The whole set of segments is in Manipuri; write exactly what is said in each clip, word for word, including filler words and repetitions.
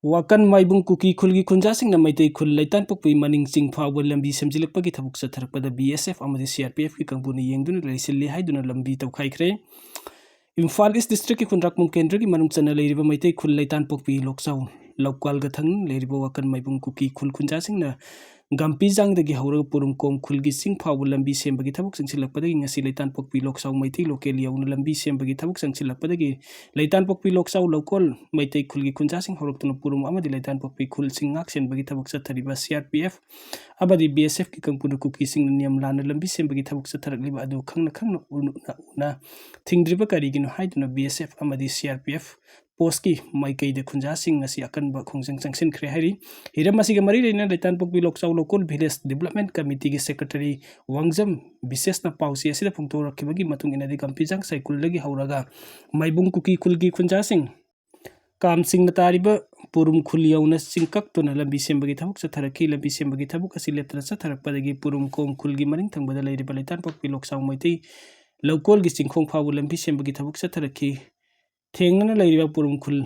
ꯋꯥꯀꯟ ꯃꯥꯏꯕꯨꯡ ꯀꯨꯀꯤ ꯈꯨꯜꯒꯤ ꯈꯨꯟꯖꯥꯁꯤꯡꯅ ꯃꯩꯇꯩ ꯈꯨꯜ ꯂꯩꯇꯥꯟꯄꯣꯛꯄꯤ ꯃꯅꯤꯡ ꯆꯤꯡ ꯐꯥꯎꯕ ꯂꯝꯕꯤ ꯁꯦꯝꯖꯤꯜꯂꯛꯄꯒꯤ ꯊꯕꯛ ꯆꯠꯊꯔꯛꯄꯗ ꯕꯤ ꯑꯦꯁ ꯑꯦꯐ ꯑꯃꯗꯤ ꯁꯤ ꯑꯥꯔ ꯄꯤ ꯑꯦꯐꯀꯤ ꯀꯥꯡꯕꯨꯅ ꯌꯦꯡꯗꯨꯅ ꯂꯩꯁꯤꯜꯂꯤ ꯍꯥꯏꯗꯨꯅ ꯂꯝꯕꯤ ꯇꯧꯈꯥꯏꯈ꯭ꯔꯦ꯫ ꯏꯝꯐꯥꯜ ꯏꯁ ꯗꯤꯁꯇ꯭ꯔꯤꯛꯀꯤ ꯈꯨꯟꯗ꯭ꯔꯥꯛꯄꯝ ꯀꯦꯟꯗ꯭ꯔꯒꯤ ꯃꯅꯨꯡ ꯆꯟꯅ ꯂꯩꯔꯤꯕ ꯃꯩꯇꯩ ꯈꯨꯜ ꯂꯩꯇꯥꯟꯄꯣꯛꯄꯤ ꯂꯣꯛꯆꯥꯎ ꯂꯧꯀꯥꯜꯒ ꯊꯪꯅ ꯂꯩꯔꯤꯕ ꯋꯥꯀꯟ ꯃꯥꯏꯕꯨꯡ ꯀꯨꯀꯤ ꯈꯨꯜ ꯈꯨꯟꯖꯥꯁꯤꯡꯅ ꯒꯝꯄꯤꯖꯥꯡꯗꯒꯤ ꯍꯧꯔꯒ ꯄꯨꯔꯨꯝꯀꯣꯝ ꯈꯨꯜꯒꯤ ꯆꯤꯡ ꯐꯥꯎꯕ ꯂꯝꯕꯤ ꯁꯦꯝꯕꯒꯤ ꯊꯕꯛ ꯆꯪꯁꯤꯜꯂꯛꯄꯗꯒꯤ ꯉꯁꯤ ꯂꯩꯇꯥꯟꯄꯣꯛꯄꯤ ꯂꯣꯛꯆꯥꯎ ꯃꯩꯇꯩ ꯂꯣꯀꯦꯜ ꯌꯧꯅ ꯂꯝꯕꯤ ꯁꯦꯝꯕꯒꯤ ꯊꯕꯛ ꯆꯪꯁꯤꯜꯂꯛꯄꯗꯒꯤ ꯂꯩꯇꯥꯟꯄꯣꯛꯄꯤ ꯂꯣꯛꯆꯥꯎ ꯂꯧꯀꯣꯜ ꯃꯩꯇꯩ ꯈꯨꯜꯒꯤ ꯈꯨꯟꯖꯥꯁꯤꯡ ꯍꯧꯔꯛꯇꯨꯅ ꯄꯨꯔꯨꯝ ꯑꯃꯗꯤ ꯂꯩꯇꯥꯟꯄꯣꯛꯄꯤ ꯈꯨꯜꯁꯤꯡ ꯉꯥꯛ ꯁꯦꯟꯕꯒꯤ ꯊꯕꯛ ꯆꯠꯊꯔꯤꯕ ꯁꯤ ꯑꯥꯔ ꯄꯤ ꯑꯦꯐ ꯑꯃꯗꯤ ꯕꯤ ꯑꯦꯁ ꯑꯦꯐꯀꯤ ꯀꯥꯡꯕꯨꯅ ꯀꯨꯀꯤꯁꯤꯡꯅ ꯅꯤꯌꯝ ꯂꯥꯟꯅ ꯂꯝꯕꯤ ꯁꯦꯝꯕꯒꯤ ꯊꯕꯛ ꯆꯠꯊꯔꯛꯂꯤꯕ ꯑꯗꯨ ꯈꯪꯅ ꯈꯪꯅ ꯎꯅ ꯎꯅ ꯊꯤꯡꯗ꯭ꯔꯤꯕ ꯀꯔꯤꯒꯤꯅꯣ ꯍꯥꯏꯗꯨꯅ ꯕꯤ ꯑꯦꯁ ꯑꯦꯐ ꯑꯃꯗꯤ ꯁꯤ ꯑꯥꯔ ꯄꯤ ꯑꯦꯐ ꯄꯣꯁꯀꯤ ꯃꯥꯏꯀꯩꯗ ꯈꯨꯟꯖꯥꯁꯤꯡ ꯉꯁꯤ ꯑꯀꯟꯕ ꯈꯣꯡꯖꯪ ꯆꯪꯁꯤꯟꯈ꯭ꯔꯦ ꯍꯥꯏꯔꯤ꯫ ꯍꯤꯔꯝ ꯑꯁꯤꯒ ꯃꯔꯤ ꯂꯩꯅꯅ ꯂꯩꯇꯥꯟꯄꯣꯛꯄꯤ ꯂꯣꯛꯆꯥꯎ ꯂꯧꯀꯣꯜ ꯚꯤꯂꯦꯖ ꯗꯤꯕꯂꯞꯃꯦꯟ ꯀꯃꯤꯇꯤꯒꯤ ꯁꯦꯀ꯭ꯔꯦꯇꯔꯤ ꯋꯥꯡꯖꯝ ꯕꯤꯁꯦꯁꯅ ꯄꯥꯎꯆꯦ ꯑꯁꯤꯗ ꯐꯣꯡꯗꯣꯔꯛꯈꯤꯕꯒꯤ ꯃꯇꯨꯡ ꯏꯟꯅꯗꯤ ꯒꯝꯄꯤꯖꯥꯡ ꯁꯥꯏꯀꯨꯜꯗꯒꯤ ꯍꯧꯔꯒ ꯃꯥꯏꯕꯨꯡ ꯀꯨꯀꯤ ꯈꯨꯜꯒꯤ ꯈꯨꯟꯖꯥꯁꯤꯡ ꯀꯥꯝꯁꯤꯡꯅ ꯇꯥꯔꯤꯕ ꯄꯨꯔꯨꯝ ꯈꯨꯜ ꯌꯧꯅ ꯆꯤꯡꯀꯛꯇꯨꯅ ꯂꯝꯕꯤ ꯁꯦꯝꯕꯒꯤ ꯊꯕꯛ ꯆꯠꯊꯔꯛꯈꯤ꯫ ꯂꯝꯕꯤ ꯁꯦꯝꯕꯒꯤ ꯊꯕꯛ ꯑꯁꯤ ꯂꯦꯞꯇꯅ ꯆꯠꯊꯔꯛꯄꯗꯒꯤ ꯄꯨꯔꯨꯝ ꯀꯣꯝ ꯈꯨꯜꯒꯤ ꯃꯅꯤꯡ ꯊꯪꯕꯗ ꯂꯩꯔꯤꯕ ꯂꯩꯇꯥꯟꯄꯣꯛꯄꯤ ꯂꯣꯛꯆꯥꯎ ꯃꯩꯇꯩ ꯂꯧꯀꯣꯜꯒꯤ ꯆꯤꯡꯈꯣꯡ ꯐꯥꯎꯕ ꯂꯝꯕꯤ ꯁꯦꯝꯕꯒꯤ ꯊꯕꯛ ꯆꯠꯊꯔꯛꯈꯤ꯫ ꯊꯦꯡꯅꯅ ꯂꯩꯔꯤꯕ ꯄꯨꯔꯨꯝ ꯈꯨꯜ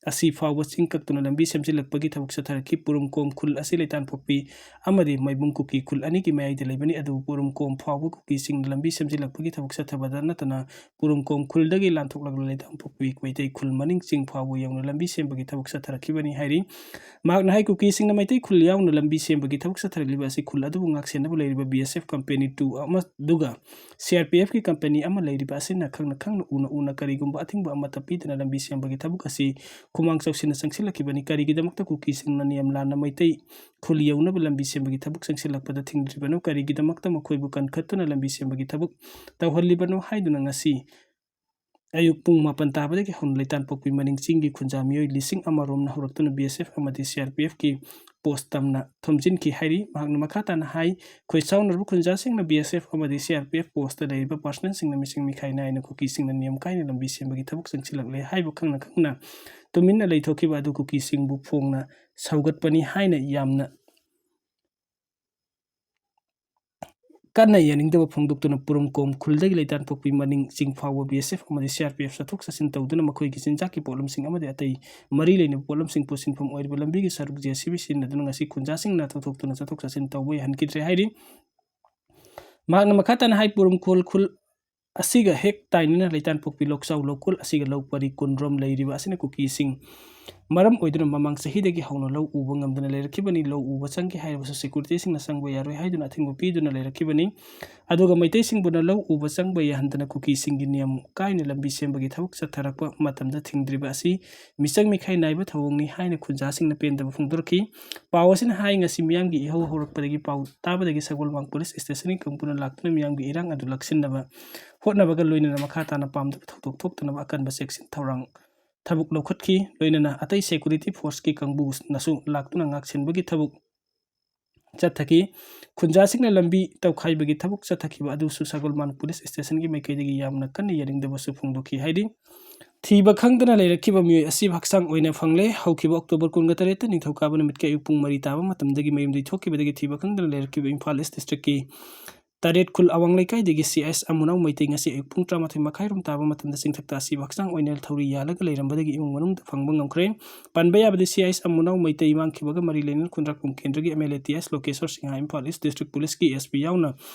ꯑꯁꯤ ꯐꯥꯎꯕ ꯆꯤꯡ ꯀꯛꯇꯨꯅ ꯂꯝꯕꯤ ꯁꯦꯝꯖꯤꯜꯂꯛꯄꯒꯤ ꯊꯕꯛ ꯆꯠꯊꯔꯛꯈꯤ꯫ ꯄꯨꯔꯨꯝ ꯀꯣꯝ ꯈꯨꯜ ꯑꯁꯤ ꯂꯩꯇꯥꯟꯄꯣꯛꯄꯤ ꯑꯃꯗꯤ ꯃꯥꯏꯕꯨꯡ ꯀꯨꯀꯤ ꯈꯨꯜ ꯑꯅꯤꯒꯤ ꯃꯌꯥꯏꯗ ꯂꯩꯕꯅꯤ꯫ ꯑꯗꯨꯕꯨ ꯄꯨꯔꯨꯝ ꯀꯣꯝ ꯐꯥꯎꯕ ꯀꯨꯀꯤꯁꯤꯡꯅ ꯂꯝꯕꯤ ꯁꯦꯝꯖꯤꯜꯂꯛꯄꯒꯤ ꯊꯕꯛ ꯆꯠꯊꯕꯗ ꯅꯠꯇꯅ ꯄꯨꯔꯨꯝ ꯀꯣꯝ ꯈꯨꯜꯗꯒꯤ ꯂꯥꯟꯊꯣꯛꯂꯒ ꯂꯩꯇꯥꯟꯄꯣꯛꯄꯤ ꯃꯩꯇꯩ ꯈꯨꯜ ꯃꯅꯤꯡ ꯆꯤꯡ ꯐꯥꯎꯕ ꯌꯧꯅ ꯂꯝꯕꯤ ꯁꯦꯝꯕꯒꯤ ꯊꯕꯛ ꯆꯠꯊꯔꯛꯈꯤꯕꯅꯤ ꯍꯥꯏꯔꯤ꯫ ꯃꯍꯥꯛꯅ ꯍꯥꯏ, ꯀꯨꯀꯤꯁꯤꯡꯅ ꯃꯩꯇꯩ ꯈꯨꯜ ꯌꯥꯎꯅ ꯂꯝꯕꯤ ꯁꯦꯝꯕꯒꯤ ꯊꯕꯛ ꯆꯠꯊꯔꯛꯂꯤꯕ ꯑꯁꯤ ꯈꯨꯜ ꯑꯗꯨꯕꯨ ꯉꯥꯛꯁꯦꯟꯅꯕ ꯂꯩꯔꯤꯕ ꯕꯤ ꯑꯦꯁ ꯑꯦꯐ ꯀꯝꯄꯦꯅꯤ ꯇꯨ ꯑꯃ, ꯑꯗꯨꯒ ꯁꯤ ꯑꯥꯔ ꯄꯤ ꯑꯦꯐꯀꯤ ꯀꯝꯄꯦꯅꯤ ꯑꯃ ꯂꯩꯔꯤꯕ ꯑꯁꯤꯅ ꯈꯪꯅ ꯈꯪꯅ ꯎꯅ ꯎꯅ ꯀꯔꯤꯒꯨꯝꯕ ꯑꯊꯤꯡꯕ ꯑꯃꯠꯇ ꯄꯤꯗꯅ ꯂꯝꯕꯤ ꯁꯦꯝꯕꯒꯤ ꯊꯕꯛ ꯑꯁꯤ ꯈꯨꯃꯥꯡ ꯆꯥꯎꯁꯤꯟꯅ ꯆꯪꯁꯤꯜꯂꯛꯈꯤꯕꯅꯤ꯫ ꯀꯔꯤꯒꯤꯗꯃꯛꯇ ꯀꯨꯀꯤꯁꯤꯡꯅ ꯅꯤꯌꯝ ꯂꯥꯟꯅ ꯃꯩꯇꯩ ꯈꯨꯜ ꯌꯧꯅꯕ ꯂꯝꯕꯤ ꯁꯦꯝꯕꯒꯤ ꯊꯕꯛ ꯆꯪꯁꯤꯜꯂꯛꯄꯗ ꯊꯤꯡꯗ꯭ꯔꯤꯕꯅꯣ? ꯀꯔꯤꯒꯤꯗꯃꯛꯇ ꯃꯈꯣꯏꯕꯨ ꯀꯟꯈꯠꯇꯨꯅ ꯂꯝꯕꯤ ꯁꯦꯝꯕꯒꯤ ꯊꯕꯛ ꯇꯧꯍꯜꯂꯤꯕꯅꯣ ꯍꯥꯏꯗꯨꯅ ꯉꯁꯤ ꯑꯌꯨꯛ ꯄꯨꯡ ꯃꯥꯄꯟ ꯇꯥꯕꯗꯒꯤ ꯍꯧꯅ ꯂꯩꯇꯥꯟꯄꯣꯛꯄꯤ ꯃꯅꯤꯡ ꯆꯤꯡꯒꯤ ꯈꯨꯟꯖꯥ ꯃꯤꯑꯣꯏ ꯂꯤꯁꯤꯡ ꯑꯃꯔꯣꯝꯅ ꯍꯧꯔꯛꯇꯨꯅ ꯕꯤ ꯑꯦꯁ ꯑꯦꯐ ꯑꯃꯗꯤ ꯁꯤ ꯑꯥꯔ ꯄꯤ ꯑꯦꯐꯀꯤ ꯄꯣꯁ ꯇꯝꯅ ꯊꯣꯝꯖꯤꯟꯈꯤ ꯍꯥꯏꯔꯤ꯫ ꯃꯍꯥꯛꯅ ꯃꯈꯥ ꯇꯥꯅ ꯍꯥꯏ, ꯈꯣꯏ ꯆꯥꯎꯅꯔꯕ ꯈꯨꯟꯖꯥꯁꯤꯡꯅ ꯕꯤ ꯑꯦꯁ ꯑꯦꯐ ꯑꯃꯗꯤ C R P F post ꯂꯩꯔꯤꯕ ꯄꯥꯔꯁꯅꯦꯜꯁꯤꯡꯅ ꯃꯤꯁꯤꯡ ꯃꯤꯈꯥꯏ ꯅꯥꯏꯅ ꯀꯨꯀꯤꯁꯤꯡꯅ ꯅꯤꯌꯝ ꯀꯥꯏꯅ ꯂꯝꯕꯤ ꯁꯦꯝꯕꯒꯤ ꯊꯕꯛ ꯆꯪꯁꯤꯜꯂꯛꯂꯦ ꯍꯥꯏꯕ ꯈꯪꯅ ꯈꯪꯅ ꯇꯨꯃꯤꯟꯅ ꯂꯩꯊꯣꯛꯈꯤꯕ ꯑꯗꯨ ꯀꯨꯀꯤꯁꯤꯡꯕꯨ ꯐꯣꯡꯅ ꯁꯧꯒꯠꯄꯅꯤ ꯍꯥꯏꯅ ꯌꯥꯝꯅ ꯀꯟꯅ ꯌꯥꯅꯤꯡꯗꯕ ꯐꯣꯡꯗꯣꯛꯇꯨꯅ ꯄꯨꯔꯝꯀꯣꯝ ꯈꯨꯜꯗꯒꯤ ꯂꯩꯇꯥꯟꯄꯣꯛꯄꯤ ꯃꯅꯤꯡ ꯆꯤꯡ ꯐꯥꯎꯕ B S F ꯑꯃꯗꯤ C R P F ꯆꯠꯊꯣꯛ ꯆꯠꯁꯤꯟ ꯇꯧꯗꯨꯅ ꯃꯈꯣꯏꯒꯤ ꯆꯤꯟꯖꯥꯛꯀꯤ ꯄꯣꯠꯂꯝꯁꯤꯡ ꯑꯃꯗꯤ ꯑꯇꯩ ꯃꯔꯤ ꯂꯩꯅꯕ ꯄꯣꯠꯂꯝꯁꯤꯡ ꯄꯨꯁꯤꯟꯐꯝ ꯑꯣꯏꯔꯤꯕ ꯂꯝꯕꯤꯒꯤ ꯁꯔꯨꯛ J C B ꯁꯤꯖꯤꯟꯅꯗꯨꯅ ꯉꯁꯤ ꯈꯨꯟꯖꯥꯁꯤꯡꯅ ꯊꯧꯗꯣꯛꯇꯨꯅ ꯆꯠꯊꯣꯛ ꯆꯠꯁꯤꯟ ꯇꯧꯕ ꯌꯥꯍꯟꯈꯤꯗ꯭ꯔꯦ ꯍꯥꯏꯔꯤ꯫ ꯃꯍꯥꯛꯅ ꯃꯈꯥ ꯇꯥꯅ ꯍꯥꯏ, ꯄꯨꯔꯝꯈꯣꯜ ꯈꯨꯜ ꯑꯁꯤꯒ ꯍꯦꯛ ꯇꯥꯏꯅꯅ ꯂꯩꯇꯥꯟꯄꯣꯛꯄꯤ ꯂꯣꯛꯆꯥꯎ ꯂꯧꯀꯣꯜ ꯑꯁꯤꯒ ꯂꯧ ꯄꯔꯤ ꯀꯨꯟꯔꯣꯝ ꯂꯩꯔꯤꯕ ꯑꯁꯤꯅ ꯀꯨꯀꯤꯁꯤꯡ ꯃꯔꯝ ꯑꯣꯏꯗꯨꯅ ꯃꯃꯥꯡ ꯆꯍꯤꯗꯒꯤ ꯍꯧꯅ ꯂꯧ ꯎꯕ ꯉꯝꯗꯅ ꯂꯩꯔꯛꯈꯤꯕꯅꯤ꯫ ꯂꯧ ꯎꯕ ꯆꯪꯒꯦ ꯍꯥꯏꯔꯕꯁꯨ ꯁꯦꯀ꯭ꯌꯨꯔꯤꯇꯤꯁꯤꯡꯅ ꯆꯪꯕ ꯌꯥꯔꯣꯏ ꯍꯥꯏꯗꯨꯅ ꯑꯊꯤꯡꯕ ꯄꯤꯗꯨꯅ ꯂꯩꯔꯛꯈꯤꯕꯅꯤ꯫ ꯑꯗꯨꯒ ꯃꯩꯇꯩꯁꯤꯡꯕꯨꯅ ꯂꯧ ꯎꯕ ꯆꯪꯕ ꯌꯥꯍꯟꯗꯅ ꯀꯨꯀꯤꯁꯤꯡꯒꯤ ꯅꯤꯌꯝ ꯀꯥꯏꯅ ꯂꯝꯕꯤ ꯁꯦꯝꯕꯒꯤ ꯊꯕꯛ ꯆꯠꯊꯔꯛꯄ ꯃꯇꯝꯗ ꯊꯤꯡꯗ꯭ꯔꯤꯕ ꯑꯁꯤ ꯃꯤꯆꯪ ꯃꯤꯈꯥꯏ ꯅꯥꯏꯕ ꯊꯧꯑꯣꯡꯅꯤ ꯍꯥꯏꯅ ꯈꯨꯟꯖꯥꯁꯤꯡꯅ ꯄꯦꯟꯗꯕ ꯐꯣꯡꯗꯣꯔꯛꯈꯤ꯫ ꯄꯥꯎ ꯑꯁꯤꯅ ꯍꯥꯏ, ꯉꯁꯤ ꯃꯤꯌꯥꯝꯒꯤ ꯏꯍꯧ ꯍꯧꯔꯛꯄꯗꯒꯤ ꯄꯥꯎ ꯇꯥꯕꯗꯒꯤ ꯁꯒꯣꯜꯕꯟ ꯄꯨꯂꯤꯁ ꯁ꯭ꯇꯦꯁꯟꯒꯤ ꯀꯥꯡꯕꯨꯅ ꯂꯥꯛꯇꯨꯅ ꯃꯤꯌꯥꯝꯒꯤ ꯏꯔꯥꯡ ꯑꯗꯨ ꯂꯥꯛꯁꯤꯟꯅꯕ ꯍꯣꯠꯅꯕꯒ ꯂꯣꯏꯅꯅ ꯃꯈꯥ ꯇꯥꯅ ꯄꯥꯝꯗꯕ ꯊꯧꯗꯣꯛ ꯊꯣꯛꯇꯅꯕ ꯑꯀꯟꯕ ꯆꯦꯛꯁꯤꯟ ꯊꯧꯔꯥꯡ ꯊꯕꯛ ꯂꯧꯈꯠꯈꯤ꯫ ꯂꯣꯏꯅꯅ ꯑꯇꯩ ꯁꯦꯀ꯭ꯌꯨꯔꯤꯇꯤ ꯐꯣꯔꯁꯀꯤ ꯀꯥꯡꯕꯨꯅꯁꯨ ꯂꯥꯛꯇꯨꯅ ꯉꯥꯛꯁꯦꯟꯕꯒꯤ ꯊꯕꯛ ꯆꯠꯊꯈꯤ꯫ ꯈꯨꯟꯖꯥꯁꯤꯡꯅ ꯂꯝꯕꯤ ꯇꯧꯈꯥꯏꯕꯒꯤ ꯊꯕꯛ ꯆꯠꯊꯈꯤꯕ ꯑꯗꯨꯁꯨ ꯁꯒꯣꯜꯕꯟ ꯄꯨꯂꯤꯁ ꯁ꯭ꯇꯦꯁꯟꯒꯤ ꯃꯥꯏꯀꯩꯗꯒꯤ ꯌꯥꯝꯅ ꯀꯟꯅ ꯌꯥꯅꯤꯡꯗꯕꯁꯨ ꯐꯣꯡꯗꯣꯛꯈꯤ ꯍꯥꯏꯔꯤ꯫ ꯊꯤꯕ ꯈꯪꯗꯅ ꯂꯩꯔꯛꯈꯤꯕ ꯃꯤꯑꯣꯏ ꯑꯁꯤꯕꯨ ꯍꯛꯆꯥꯡ ꯑꯣꯏꯅ ꯐꯪꯂꯦ꯫ ꯍꯧꯈꯤꯕ October ꯀꯨꯟꯒ ꯇꯔꯦꯠꯇ ꯅꯤꯡꯊꯧꯀꯥꯕ ꯅꯨꯃꯤꯠꯀꯤ ꯑꯌꯨꯛ ꯄꯨꯡ ꯃꯔꯤ ꯇꯥꯕ ꯃꯇꯝꯗꯒꯤ ꯃꯌꯨꯝꯗꯩ ꯊꯣꯛꯈꯤꯕꯗꯒꯤ ꯊꯤꯕ ꯈꯪꯗꯅ ꯂꯩꯔꯛꯈꯤꯕ ꯏꯝꯐꯥꯜ ꯏꯁ ꯗꯤꯁꯇ꯭ꯔꯤꯛꯀꯤ ꯇꯔꯦꯠ ꯈꯨꯜ ꯑꯋꯥꯡ ꯂꯩꯀꯥꯏꯗꯒꯤ C I S ꯑꯃꯨꯅꯥꯎ ꯃꯩꯇꯩ ꯉꯁꯤ ꯑꯌꯨꯛ ꯄꯨꯡ ꯇꯔꯥꯃꯥꯊꯣꯏ ꯃꯈꯥꯏꯔꯣꯝ ꯇꯥꯕ ꯃꯇꯝꯗ ꯆꯤꯡꯊꯛꯇ ꯑꯁꯤꯕ ꯍꯛꯆꯥꯡ ꯑꯣꯏꯅ ꯊꯧꯔꯤ ꯌꯥꯜꯂꯒ ꯂꯩꯔꯝꯕꯗꯒꯤ ꯏꯃꯨꯡ ꯃꯅꯨꯡꯗ ꯐꯪꯕ ꯉꯝꯈ꯭ꯔꯦ꯫ ꯄꯟꯕ ꯌꯥꯕꯗꯤ C I S ꯑꯃꯨꯅꯥꯎ ꯃꯩꯇꯩ ꯃꯥꯡꯈꯤꯕꯒ ꯃꯔꯤ ꯂꯩꯅꯅ ꯈꯨꯟꯗ꯭ꯔꯥꯛꯄꯝ ꯀꯦꯟꯗ꯭ꯔꯒꯤ M L A T S Lokeshor Singh, Imphal East district ꯄꯨꯂꯤꯁꯀꯤ S P ꯌꯥꯎꯅ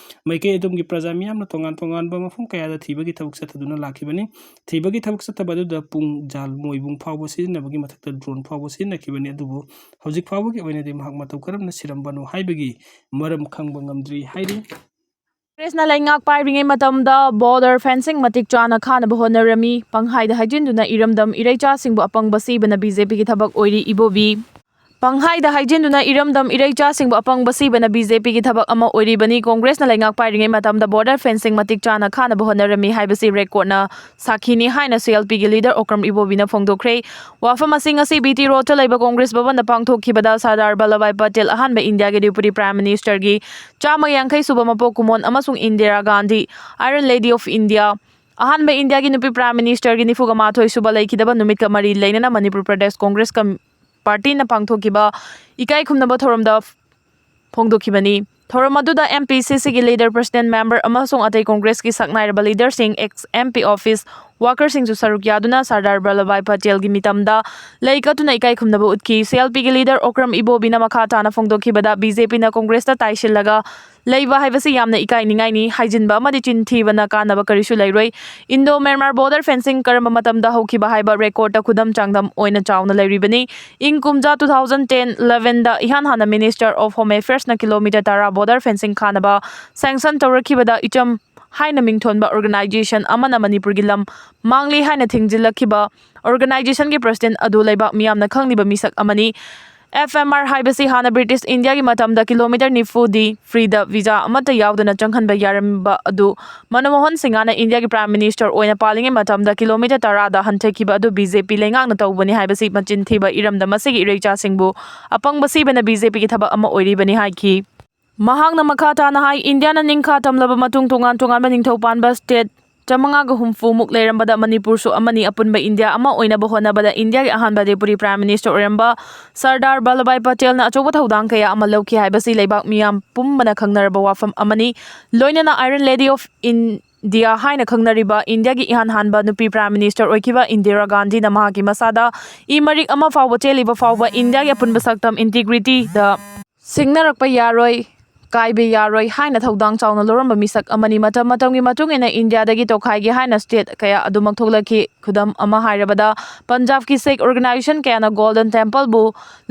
ꯃꯥꯏꯀꯩ ꯑꯗꯨꯝꯒꯤ ꯄ꯭ꯔꯖꯥ ꯃꯤꯌꯥꯝꯅ ꯇꯣꯉꯥꯟ ꯇꯣꯉꯥꯟꯕ ꯃꯐꯝ ꯀꯌꯥꯗ ꯊꯤꯕꯒꯤ ꯊꯕꯛ ꯆꯠꯊꯗꯨꯅ ꯂꯥꯛꯈꯤꯕꯅꯤ꯫ ꯊꯤꯕꯒꯤ ꯊꯕꯛ ꯆꯠꯊꯕ ꯑꯗꯨꯗ ꯄꯨꯡ ꯖꯥꯜ ꯃꯣꯏꯕꯨꯡ ꯐꯥꯎꯕ ꯁꯤꯖꯤꯟꯅꯕꯒꯤ ꯃꯊꯛꯇ ꯗ꯭ꯔꯣꯟ ꯐꯥꯎꯕ ꯁꯤꯖꯤꯟꯅꯈꯤꯕꯅꯤ꯫ ꯑꯗꯨꯕꯨ ꯍꯧꯖꯤꯛ ꯐꯥꯎꯕꯒꯤ ꯑꯣꯏꯅꯗꯤ ꯃꯍꯥꯛ ꯃꯇꯧ ꯀꯔꯝꯅ ꯁꯤꯔꯝꯕꯅꯣ ꯍꯥꯏꯕꯒꯤ ꯃꯔꯝ ꯈꯪꯕ ꯉꯝꯗ꯭ꯔꯤ ꯍꯥꯏꯔꯤ꯫ ꯀꯪꯒ꯭ꯔꯦꯁꯅ ꯂꯩꯉꯥꯛ ꯄꯥꯏꯔꯤꯉꯩ ꯃꯇꯝꯗ ꯕꯣꯔꯗꯔ ꯐꯦꯟꯁꯤꯡ ꯃꯇꯤꯛ ꯆꯥꯅ ꯈꯥꯅꯕ ꯍꯣꯠꯅꯔꯝꯃꯤ꯫ ꯄꯪꯍꯥꯏꯗ ꯍꯥꯏꯖꯤꯟꯗꯨꯅ ꯏꯔꯝꯗꯝ ꯏꯔꯩꯆꯥꯁꯤꯡꯕꯨ ꯑꯄꯪꯕ ꯁꯤꯕꯅ BJPꯒꯤ ꯊꯕꯛ ꯑꯣꯏꯔꯤ ꯏꯕꯣꯕꯤ꯫ ꯄꯪꯍꯥꯏꯗ ꯍꯥꯏꯖꯤꯟꯗꯨꯅ ꯏꯔꯝꯗꯝ ꯏꯔꯩꯆꯥꯁꯤꯡꯕꯨ ꯑꯄꯪꯕ ꯁꯤꯕꯅ BJPꯒꯤ ꯊꯕꯛ ꯑꯃ ꯑꯣꯏꯔꯤꯕꯅꯤ꯫ ꯀꯪꯒ꯭ꯔꯦꯁꯅ ꯂꯩꯉꯥꯛ ꯄꯥꯏꯔꯤꯉꯩ ꯃꯇꯝꯗ ꯕꯣꯔꯗꯔ ꯐꯦꯟꯁꯤꯡ ꯃꯇꯤꯛ ꯆꯥꯅ ꯈꯥꯅꯕ ꯍꯣꯠꯅꯔꯝꯃꯤ ꯍꯥꯏꯕꯁꯤ ꯔꯦꯀꯣꯔꯠꯅ ꯁꯥꯈꯤꯅꯤ ꯍꯥꯏꯅ CLPꯒꯤ ꯂꯤꯗꯔ ꯑꯣꯀ꯭ꯔꯝ ꯏꯕꯣꯕꯤꯅ ꯐꯣꯡꯗꯣꯛꯈ꯭ꯔꯦ꯫ ꯋꯥꯐꯝ ꯑꯁꯤ ꯉꯁꯤ BT ꯔꯣꯗꯇ ꯂꯩꯕ ꯀꯪꯒ꯭ꯔꯦꯁ ꯚꯕꯟꯗ ꯄꯥꯡꯊꯣꯛꯈꯤꯕꯗ ꯁꯔꯗꯥꯔ ꯚꯜꯂꯚꯚꯥꯏ ꯄꯇꯦꯜ, ꯑꯍꯥꯟꯕ ꯏꯟꯗꯤꯌꯥꯒꯤ Deputy Prime Ministerꯒꯤ ꯆꯥꯝꯃ ꯌꯥꯡꯈꯩ ꯁꯨꯕ ꯃꯄꯣꯛ ꯀꯨꯝꯑꯣꯟ ꯑꯃꯁꯨꯡ Indira Gandhi, Iron Lady of India, ꯑꯍꯥꯟꯕ ꯏꯟꯗꯤꯌꯥꯒꯤ ꯅꯨꯄꯤ Prime Ministerꯒꯤ ꯅꯤꯐꯨꯒ ꯃꯥꯊꯣꯏ ꯁꯨꯕ ꯂꯩꯈꯤꯗꯕ ꯅꯨꯃꯤꯠꯀ ꯃꯔꯤ ꯂꯩꯅꯅ ꯃꯅꯤꯄꯨꯔ ꯄ꯭ꯔꯗꯦꯁ ꯀꯪꯒ꯭ꯔꯦꯁ ꯀꯝ-, ꯄꯥꯔꯇꯤꯅ ꯄꯥꯡꯊꯣꯛꯈꯤꯕ ꯏꯀꯥꯏ ꯈꯨꯝꯅꯕ ꯊꯧꯔꯝꯗ ꯐꯣꯡꯗꯣꯛꯈꯤꯕꯅꯤ꯫ ꯊꯧꯔꯝ ꯑꯗꯨꯗ M P C C ꯒꯤ leader, president, member ꯑꯃꯁꯨꯡ ꯑꯇꯩ ꯀꯣꯡꯒ꯭ꯔꯦꯁꯀꯤ ꯁꯛꯅꯥꯏꯔꯕ leaderꯁꯤꯡ, ex M P office workerꯁꯤꯡꯁꯨ ꯁꯔꯨꯛ ꯌꯥꯗꯨꯅ ꯁꯔꯗꯥꯔ ꯚꯜꯂꯚꯚꯥꯏ ꯄꯇꯦꯜꯒꯤ ꯃꯤꯇꯝꯗ ꯂꯩ ꯀꯠꯇꯨꯅ ꯏꯀꯥꯏ ꯈꯨꯝꯅꯕ ꯎꯠꯈꯤ꯫ C L P ꯒꯤ leader ꯑꯣꯀ꯭ꯔꯝ ꯏꯕꯣꯕꯤꯅ ꯃꯈꯥ ꯇꯥꯅ ꯐꯣꯡꯗꯣꯛꯈꯤꯕꯗ, B J P ꯅ ꯀꯣꯡꯒ꯭ꯔꯦꯁꯇ ꯇꯥꯏꯁꯤꯜꯂꯒ ꯂꯩꯕ ꯍꯥꯏꯕꯁꯤ ꯌꯥꯝꯅ ꯏꯀꯥꯏꯅꯤꯡꯉꯥꯏꯅꯤ꯫ ꯍꯥꯏꯖꯤꯟꯕ ꯑꯃꯗꯤ ꯆꯤꯟ ꯊꯤꯕꯅ ꯀꯥꯟꯅꯕ ꯀꯔꯤꯁꯨ ꯂꯩꯔꯣꯏ꯫ Indo Myanmar border fencing ꯀꯔꯝꯕ ꯃꯇꯝꯗ ꯍꯧꯈꯤꯕ ꯍꯥꯏꯕ recordꯇ ꯈꯨꯗꯝ ꯆꯥꯡꯗꯝ ꯑꯣꯏꯅ ꯆꯥꯎꯅ ꯂꯩꯔꯤꯕꯅꯤ꯫ ꯏꯪ ꯀꯨꯝꯖꯥ two thousand ten elevenꯗ ꯏꯍꯥꯟ ꯍꯥꯟꯅ Minister of Home Affairsꯅ kilometre ꯇꯔꯥ border fencing ꯈꯥꯅꯕ sanction ꯇꯧꯔꯛꯈꯤꯕꯗ, ꯏꯆꯝ ꯍꯥꯏꯅ ꯃꯤꯡꯊꯣꯟꯕ organization ꯑꯃꯅ ꯃꯅꯤꯄꯨꯔꯒꯤ ꯂꯝ ꯃꯥꯡꯂꯤ ꯍꯥꯏꯅ ꯊꯤꯡꯖꯤꯜꯂꯛꯈꯤꯕ organizationꯒꯤ president ꯑꯗꯨ ꯂꯩꯕꯥꯛ ꯃꯤꯌꯥꯝꯅ ꯈꯪꯂꯤꯕ ꯃꯤꯁꯛ ꯑꯃꯅꯤ꯫ F M R ꯍꯥꯏꯕꯁꯤ ꯍꯥꯟꯅ British Indiaꯒꯤ ꯃꯇꯝꯗ kilometre ꯅꯤꯐꯨꯗꯤ freeꯗ visa ꯑꯃꯠꯇ ꯌꯥꯎꯗꯅ ꯆꯪꯍꯟꯕ ꯌꯥꯔꯝꯕ ꯑꯗꯨ ꯃꯅꯃꯣꯍꯟ ꯁꯤꯡꯍꯅ Indiaꯒꯤ Prime Minister ꯑꯣꯏꯅ ꯄꯥꯜꯂꯤꯉꯩ ꯃꯇꯝꯗ kilometre ꯇꯔꯥꯗ ꯍꯟꯊꯈꯤꯕ ꯑꯗꯨ B J P ꯂꯩꯉꯥꯛꯅ ꯇꯧꯕꯅꯤ ꯍꯥꯏꯕꯁꯤ ꯃꯆꯤꯟ ꯊꯤꯕ ꯏꯔꯝꯗꯝ ꯑꯁꯤꯒꯤ ꯏꯔꯩꯆꯥꯁꯤꯡꯕꯨ ꯑꯄꯪꯕ ꯁꯤꯕꯅ B J Pꯒꯤ ꯊꯕꯛ ꯑꯃ ꯑꯣꯏꯔꯤꯕꯅꯤ ꯍꯥꯏꯈꯤ꯫ ꯃꯍꯥꯛꯅ ꯃꯈꯥ ꯇꯥꯅ ꯍꯥꯏ, ꯏꯟꯗꯤꯌꯥꯅ ꯅꯤꯡꯈꯥ ꯇꯝꯂꯕ ꯃꯇꯨꯡ ꯇꯣꯉꯥꯟ ꯇꯣꯉꯥꯟꯕ ꯅꯤꯡꯊꯧ ꯄꯥꯟꯕ state ꯆꯥꯃꯉꯥꯒ ꯍꯨꯝꯐꯨ ꯃꯨꯛ ꯂꯩꯔꯝꯕꯗ ꯃꯅꯤꯄꯨꯔꯁꯨ ꯑꯃꯅꯤ꯫ ꯑꯄꯨꯟꯕ ꯏꯟꯗꯤꯌꯥ ꯑꯃ ꯑꯣꯏꯅꯕ ꯍꯣꯠꯅꯕꯗ ꯏꯟꯗꯤꯌꯥꯒꯤ ꯑꯍꯥꯟꯕ Deputy Prime Minister ꯑꯣꯏꯔꯝꯕ ꯁꯔꯗꯥꯔ ꯚꯜꯂꯚꯚꯥꯏ ꯄꯇꯦꯜꯅ ꯑꯆꯧꯕ ꯊꯧꯗꯥꯡ ꯀꯌꯥ ꯑꯃ ꯂꯧꯈꯤ ꯍꯥꯏꯕꯁꯤ ꯂꯩꯕꯥꯛ ꯃꯤꯌꯥꯝ ꯄꯨꯝꯕꯅ ꯈꯪꯅꯔꯕ ꯋꯥꯐꯝ ꯑꯃꯅꯤ꯫ ꯂꯣꯏꯅꯅ Iron Lady of India ꯍꯥꯏꯅ ꯈꯪꯅꯔꯤꯕ ꯏꯟꯗꯤꯌꯥꯒꯤ ꯏꯍꯥꯟ ꯍꯥꯟꯕ ꯅꯨꯄꯤ Prime Minister ꯑꯣꯏꯈꯤꯕ ꯏꯟꯗꯤꯔꯥ ꯒꯥꯟꯙꯤꯅ ꯃꯍꯥꯛꯀꯤ ꯃꯁꯥꯗ ꯏ ꯃꯔꯤꯛ ꯑꯃ ꯐꯥꯎꯕ ꯆꯦꯜꯂꯤꯕ ꯐꯥꯎꯕ ꯏꯟꯗꯤꯌꯥꯒꯤ ꯑꯄꯨꯟꯕ ꯁꯛꯇꯝ, integrityꯗ ꯁꯤꯡꯅꯔꯛꯄ ꯌꯥꯔꯣꯏ, ꯀꯥꯏꯕ ꯌꯥꯔꯣꯏ ꯍꯥꯏꯅ ꯊꯧꯗꯥꯡ ꯆꯥꯎꯅ ꯂꯧꯔꯝꯕ ꯃꯤꯁꯛ ꯑꯃꯅꯤ꯫ ꯃꯇꯝ ꯃꯇꯝꯒꯤ ꯃꯇꯨꯡ ꯏꯟꯅ ꯏꯟꯗꯤꯌꯥꯗꯒꯤ ꯇꯣꯈꯥꯏꯒꯦ ꯍꯥꯏꯅ state ꯀꯌꯥ ꯑꯗꯨꯃꯛ ꯊꯣꯛꯂꯛꯈꯤ꯫ ꯈꯨꯗꯝ ꯑꯃ ꯍꯥꯏꯔꯕꯗ, ꯄꯟꯖꯥꯕꯀꯤ Sikh organization ꯀꯌꯥꯅ Golden Templeꯕꯨ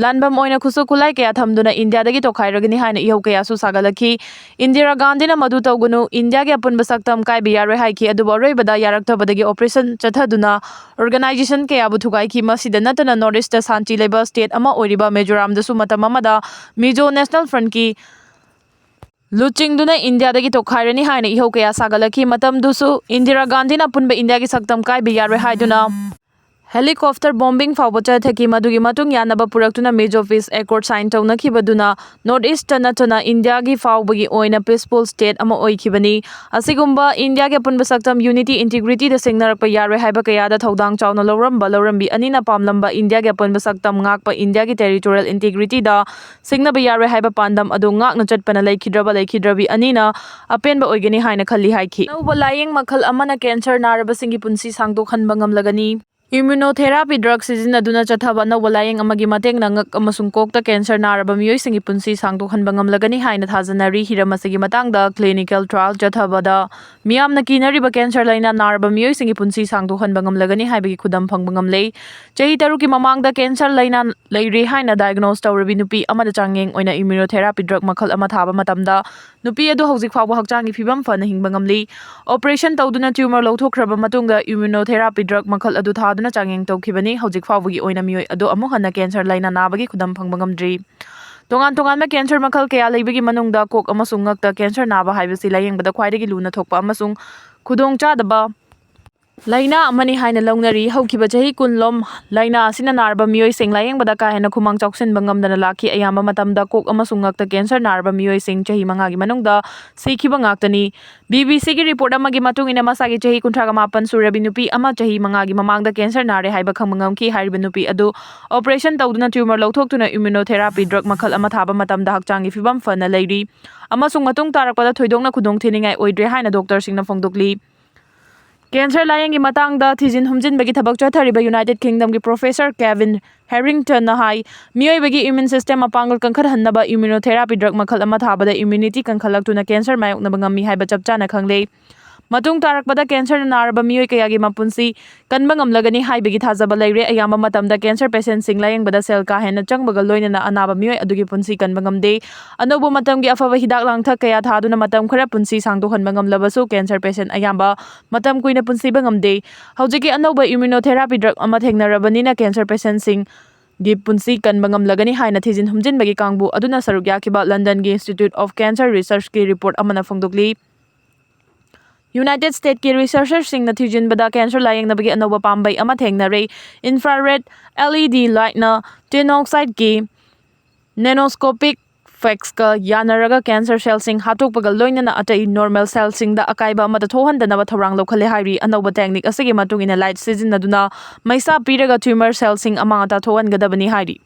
ꯂꯥꯟꯕꯝ ꯑꯣꯏꯅ ꯈꯨꯠꯁꯨ ꯈꯨꯠꯂꯥꯏ ꯀꯌꯥ ꯊꯝꯗꯨꯅ ꯏꯟꯗꯤꯌꯥꯗꯒꯤ ꯇꯣꯈꯥꯏꯔꯒꯅꯤ ꯍꯥꯏꯅ ꯏꯍꯧ ꯀꯌꯥꯁꯨ ꯁꯥꯒꯠꯂꯛꯈꯤ꯫ ꯏꯟꯗꯤꯔꯥ ꯒꯥꯟꯙꯤꯅ ꯃꯗꯨ ꯇꯧꯒꯅꯨ, ꯏꯟꯗꯤꯌꯥꯒꯤ ꯑꯄꯨꯟꯕ ꯁꯛꯇꯝ ꯀꯥꯏꯕ ꯌꯥꯔꯣꯏ ꯍꯥꯏꯈꯤ꯫ ꯑꯗꯨꯕꯨ ꯑꯔꯣꯏꯕꯗ ꯌꯥꯔꯛꯇꯕꯗꯒꯤ operation ꯆꯠꯊꯗꯨꯅ organization ꯀꯌꯥꯕꯨ ꯊꯨꯒꯥꯏꯈꯤ꯫ ꯃꯁꯤꯗ ꯅꯠꯇꯅ North Eastꯇ ꯁꯥꯟꯇꯤ ꯂꯩꯕ state ꯑꯃ ꯑꯣꯏꯔꯤꯕ ꯃꯤꯖꯣꯔꯥꯝꯗꯁꯨ ꯃꯇꯝ ꯑꯃꯗ Mizo National Frontꯀꯤ ꯂꯨꯆꯤꯡꯗꯨꯅ ꯏꯟꯗꯤꯌꯥꯗꯒꯤ ꯇꯣꯈꯥꯏꯔꯅꯤ ꯍꯥꯏꯅ ꯏꯍꯧ ꯀꯌꯥ ꯁꯥꯒꯠꯂꯛꯈꯤ꯫ ꯃꯇꯝꯗꯨꯁꯨ ꯏꯟꯗꯤꯔꯥ ꯒꯥꯟꯙꯤꯅ ꯑꯄꯨꯟꯕ ꯏꯟꯗꯤꯌꯥꯒꯤ ꯁꯛꯇꯝ ꯀꯥꯏꯕ ꯌꯥꯔꯣꯏ ꯍꯥꯏꯗꯨꯅ Helicopter bombing ꯐꯥꯎꯕ ꯆꯠꯊꯈꯤ꯫ ꯃꯗꯨꯒꯤ ꯃꯇꯨꯡ ꯌꯥꯅꯕ ꯄꯨꯔꯛꯇꯨꯅ Mizo Peace Accord sign ꯇꯧꯅꯈꯤꯕꯗꯨꯅ North East ꯅꯠꯇꯅ ꯏꯟꯗꯤꯌꯥꯒꯤ ꯐꯥꯎꯕꯒꯤ ꯑꯣꯏꯅ peaceful state ꯑꯃ ꯑꯣꯏꯈꯤꯕꯅꯤ꯫ ꯑꯁꯤꯒꯨꯝꯕ ꯏꯟꯗꯤꯌꯥꯒꯤ ꯑꯄꯨꯟꯕ ꯁꯛꯇꯝ unity integrityꯗ ꯁꯤꯡꯅꯔꯛꯄ ꯌꯥꯔꯣꯏ ꯍꯥꯏꯕ ꯀꯌꯥꯗ ꯊꯧꯗꯥꯡ ꯆꯥꯎꯅ ꯂꯧꯔꯝꯕ ꯂꯧꯔꯝꯕꯤ ꯑꯅꯤꯅ ꯄꯥꯝꯂꯝꯕ ꯏꯟꯗꯤꯌꯥꯒꯤ ꯑꯄꯨꯟꯕ ꯁꯛꯇꯝ ꯉꯥꯛꯄ ꯏꯟꯗꯤꯌꯥꯒꯤ territorial integrityꯗ ꯁꯤꯡꯅꯕ ꯌꯥꯔꯣꯏ ꯍꯥꯏꯕ ꯄꯥꯟꯗꯝ ꯑꯗꯨ ꯉꯥꯛꯅ ꯆꯠꯄꯅ ꯂꯩꯈꯤꯗ꯭ꯔꯕ ꯂꯩꯈꯤꯗ꯭ꯔꯕꯤ ꯑꯅꯤꯅ ꯑꯄꯦꯟꯕ ꯑꯣꯏꯒꯅꯤ ꯍꯥꯏꯅ ꯈꯜꯂꯤ ꯍꯥꯏꯈꯤ꯫ ꯑꯅꯧꯕ ꯂꯥꯌꯦꯡ ꯃꯈꯜ ꯑꯃꯅ cancer ꯅꯥꯔꯕꯁꯤꯡꯒꯤ ꯄꯨꯟꯁꯤ ꯁꯥꯡꯗꯣꯛꯍꯟꯕ ꯉꯝꯂꯒꯅꯤ꯫ Immunotherapy drug ꯁꯤꯖꯤꯟꯅꯗꯨꯅ ꯆꯠꯊꯕ ꯑꯅꯧꯕ ꯂꯥꯌꯦꯡ ꯑꯃꯒꯤ ꯃꯇꯦꯡꯅ ꯉꯛ ꯑꯃꯁꯨꯡ ꯀꯣꯛꯇ cancer ꯅꯥꯔꯕ ꯃꯤꯑꯣꯏꯁꯤꯡꯒꯤ ꯄꯨꯟꯁꯤ ꯁꯥꯡꯗꯣꯛꯍꯟꯕ ꯉꯝꯂꯒꯅꯤ ꯍꯥꯏꯅ ꯊꯥꯖꯅꯔꯤ꯫ ꯍꯤꯔꯝ ꯑꯁꯤꯒꯤ ꯃꯇꯥꯡꯗ clinical trial ꯆꯠꯊꯕꯗ ꯃꯤꯌꯥꯝꯅ ꯀꯤꯅꯔꯤꯕ cancer ꯂꯥꯏꯅꯥ ꯅꯥꯔꯕ ꯃꯤꯑꯣꯏꯁꯤꯡꯒꯤ ꯄꯨꯟꯁꯤ ꯁꯥꯡꯗꯣꯛꯍꯟꯕ ꯉꯝꯂꯒꯅꯤ ꯍꯥꯏꯕꯒꯤ ꯈꯨꯗꯝ ꯐꯪꯕ ꯉꯝꯂꯦ꯫ ꯆꯍꯤ ꯇꯔꯨꯛꯀꯤ ꯃꯃꯥꯡꯗ cancer ꯂꯥꯏꯅꯥ ꯂꯩꯔꯦ ꯍꯥꯏꯅ diagnose ꯇꯧꯔꯕꯤ ꯅꯨꯄꯤ ꯑꯃꯗ ꯆꯥꯡꯌꯦꯡ ꯑꯣꯏꯅ immunotherapy drug ꯃꯈꯜ ꯑꯃ ꯊꯥꯕ ꯃꯇꯝꯗ ꯅꯨꯄꯤ ꯑꯗꯨ ꯍꯧꯖꯤꯛ ꯐꯥꯎꯕ ꯍꯛꯆꯥꯡꯒꯤ ꯐꯤꯕꯝ ꯐꯅ ꯍꯤꯡꯕ ꯉꯝꯂꯤ꯫ Operation ꯇꯧꯗꯨꯅ tumor ꯂꯧꯊꯣꯛꯈ꯭ꯔꯕ ꯃꯇꯨꯡꯗ immunotherapy drug ꯃꯈꯜ ꯑꯗꯨ ꯊꯥꯗꯨꯅ ꯆꯥꯡꯌꯦꯡ ꯇꯧꯈꯤꯕꯅꯤ꯫ ꯍꯧꯖꯤꯛ ꯐꯥꯎꯕꯒꯤ ꯑꯣꯏꯅ ꯃꯤꯑꯣꯏ ꯑꯗꯨ ꯑꯃꯨꯛ ꯍꯟꯅ cancer ꯂꯥꯏꯅꯥ ꯅꯥꯕꯒꯤ ꯈꯨꯗꯝ ꯐꯪꯕ ꯉꯝꯗ꯭ꯔꯤ꯫ ꯇꯣꯉꯥꯟ ꯇꯣꯉꯥꯟꯕ cancer ꯃꯈꯜ ꯀꯌꯥ ꯂꯩꯕꯒꯤ ꯃꯅꯨꯡꯗ ꯀꯣꯛ ꯑꯃꯁꯨꯡ ꯉꯛꯇ cancer ꯅꯥꯕ ꯍꯥꯏꯕꯁꯤ ꯂꯥꯌꯦꯡꯕꯗ ꯈ꯭ꯋꯥꯏꯗꯒꯤ ꯂꯨꯅ ꯊꯣꯛꯄ ꯑꯃꯁꯨꯡ ꯈꯨꯗꯣꯡꯆꯥꯗꯕ ꯂꯥꯏꯅꯥ ꯑꯃꯅꯤ ꯍꯥꯏꯅ ꯂꯧꯅꯔꯤ꯫ ꯍꯧꯈꯤꯕ ꯆꯍꯤ ꯀꯨꯟ ꯂꯣꯝ ꯂꯥꯏꯅꯥ ꯑꯁꯤꯅ ꯅꯥꯔꯕ ꯃꯤꯑꯣꯏꯁꯤꯡ ꯂꯥꯌꯦꯡꯕꯗ ꯀꯥ ꯍꯦꯟꯅ ꯈꯨꯃꯥꯡ ꯆꯥꯎꯁꯤꯟꯕ ꯉꯝꯗꯅ ꯂꯥꯛꯈꯤ꯫ ꯑꯌꯥꯝꯕ ꯃꯇꯝꯗ ꯀꯣꯛ ꯑꯃꯁꯨꯡ ꯉꯛꯇ cancer ꯅꯥꯔꯕ ꯃꯤꯑꯣꯏꯁꯤꯡ ꯆꯍꯤ ꯃꯉꯥꯒꯤ ꯃꯅꯨꯡꯗ ꯁꯤꯈꯤꯕ ꯉꯥꯛꯇꯅꯤ꯫ BBC ꯒꯤ report ꯑꯃꯒꯤ ꯃꯇꯨꯡ ꯏꯟꯅ ꯃꯁꯥꯒꯤ ꯆꯍꯤ ꯀꯨꯟꯊ꯭ꯔꯥꯒ ꯃꯥꯄꯟ ꯁꯨꯔꯕꯤ ꯅꯨꯄꯤ ꯑꯃ ꯆꯍꯤ ꯃꯉꯥꯒꯤ ꯃꯃꯥꯡꯗ cancer ꯅꯥꯔꯦ ꯍꯥꯏꯕ ꯈꯪꯕ ꯉꯝꯈꯤ꯫ ꯍꯥꯏꯔꯤꯕ ꯅꯨꯄꯤ ꯑꯗꯨ operation ꯇꯧꯗꯨꯅ tumor ꯂꯧꯊꯣꯛꯇꯨꯅ immunotherapy drug ꯃꯈꯜ ꯑꯃ ꯊꯥꯕ ꯃꯇꯝꯗ ꯍꯛꯆꯥꯡꯒꯤ ꯐꯤꯕꯝ ꯐꯅ ꯂꯩꯔꯤ ꯑꯃꯁꯨꯡ ꯃꯇꯨꯡ ꯇꯥꯔꯛꯄꯗ ꯊꯣꯏꯗꯣꯛꯅ ꯈꯨꯗꯣꯡ ꯊꯤꯅꯤꯡꯉꯥꯏ ꯑꯣꯏꯗ꯭ꯔꯦ ꯍꯥꯏꯅ doctor ꯁꯤꯡꯅ ꯐꯣꯡꯗꯣꯛꯂꯤ꯫ Cancer ꯂꯥꯌꯦꯡꯒꯤ ꯃꯇꯥꯡꯗ ꯊꯤꯖꯤꯟ ꯍꯨꯝꯖꯤꯟꯕꯒꯤ ꯊꯕꯛ ꯆꯠꯊꯔꯤꯕ United Kingdom ꯒꯤ professor Kevin Harrington ꯅ ꯍꯥꯏ, ꯃꯤꯑꯣꯏꯕꯒꯤ immune system ꯃꯄꯥꯡꯒꯜ ꯀꯟꯈꯠꯍꯟꯅꯕ immunotherapy drug ꯃꯈꯜ ꯑꯃ ꯊꯥꯕꯗ immunity ꯀꯟꯈꯠꯂꯛꯇꯨꯅ cancer ꯃꯥꯌꯣꯛꯅꯕ ꯉꯝꯃꯤ ꯍꯥꯏꯕ ꯆꯞ ꯆꯥꯅ ꯈꯪꯂꯦ꯫ ꯃꯇꯨꯡ ꯇꯥꯔꯛꯄꯗ cancer ꯅ ꯅꯥꯔꯕ ꯃꯤꯑꯣꯏ ꯀꯌꯥꯒꯤ ꯃꯄꯨꯟꯁꯤ ꯀꯟꯕ ꯉꯝꯂꯒꯅꯤ ꯍꯥꯏꯕꯒꯤ ꯊꯥꯖꯕ ꯂꯩꯔꯦ꯫ ꯑꯌꯥꯝꯕ ꯃꯇꯝꯗ cancer patient ꯁꯤꯡ ꯂꯥꯌꯦꯡꯕꯗ ꯁꯦꯜ ꯀꯥ ꯍꯦꯟꯅ ꯆꯪꯕꯒ ꯂꯣꯏꯅꯅ ꯑꯅꯥꯕ ꯃꯤꯑꯣꯏ ꯑꯗꯨꯒꯤ ꯄꯨꯟꯁꯤ ꯀꯟꯕ ꯉꯝꯗꯦ꯫ ꯑꯅꯧꯕ ꯃꯇꯝꯒꯤ ꯑꯐꯕ ꯍꯤꯗꯥꯛ ꯂꯥꯡꯊꯛ ꯀꯌꯥ ꯊꯥꯗꯨꯅ ꯃꯇꯝ ꯈꯔ ꯄꯨꯟꯁꯤ ꯁꯥꯡꯗꯣꯛꯍꯟꯕ ꯉꯝꯂꯕꯁꯨ cancer patient ꯑꯌꯥꯝꯕ ꯃꯇꯝ ꯀꯨꯏꯅ ꯄꯨꯟꯁꯤꯕ ꯉꯝꯗꯦ꯫ ꯍꯧꯖꯤꯛꯀꯤ ꯑꯅꯧꯕ immunotherapy drug ꯑꯃ ꯊꯦꯡꯅꯔꯕꯅꯤꯅ cancer patient ꯁꯤꯡꯒꯤ ꯄꯨꯟꯁꯤ ꯀꯟꯕ ꯉꯝꯂꯒꯅꯤ ꯍꯥꯏꯅ ꯊꯤꯖꯤꯟ ꯍꯨꯝꯖꯤꯟꯕꯒꯤ ꯀꯥꯡꯕꯨ ꯑꯗꯨꯅ ꯁꯔꯨꯛ ꯌꯥꯈꯤꯕ London ꯒꯤ Institute of Cancer Research ꯀꯤ report ꯑꯃꯅ ꯐꯣꯡꯗꯣꯛꯂꯤ꯫ United Statesꯀꯤ researcherꯁꯤꯡꯅ ꯊꯤꯖꯤꯟꯕꯗ cancer ꯂꯥꯌꯦꯡꯅꯕꯒꯤ ꯑꯅꯧꯕ ꯄꯥꯝꯕꯩ ꯑꯃ ꯊꯦꯡꯅꯔꯦ꯫ Infrared LED lightꯅ tenoxidꯀꯤ nanoscopic effectsꯀ ꯌꯥꯅꯔꯒ cancer cellꯁꯤꯡ ꯍꯥꯠꯇꯣꯛꯄꯒ ꯂꯣꯏꯅꯅ ꯑꯇꯩ normal cellꯁꯤꯡꯗ ꯑꯀꯥꯏꯕ ꯑꯃꯠꯇ ꯊꯣꯛꯍꯟꯗꯅꯕ ꯊꯧꯔꯥꯡ ꯂꯧꯈꯠꯂꯦ ꯍꯥꯏꯔꯤ꯫ ꯑꯅꯧꯕ technique ꯑꯁꯤꯒꯤ ꯃꯇꯨꯡ ꯏꯟꯅ light ꯁꯤꯖꯤꯟꯅꯗꯨꯅ ꯃꯩꯁꯥ ꯄꯤꯔꯒ tumor cellꯁꯤꯡ ꯑꯃꯥꯡ ꯑꯇꯥ ꯊꯣꯛꯍꯟꯒꯗꯕꯅꯤ ꯍꯥꯏꯔꯤ꯫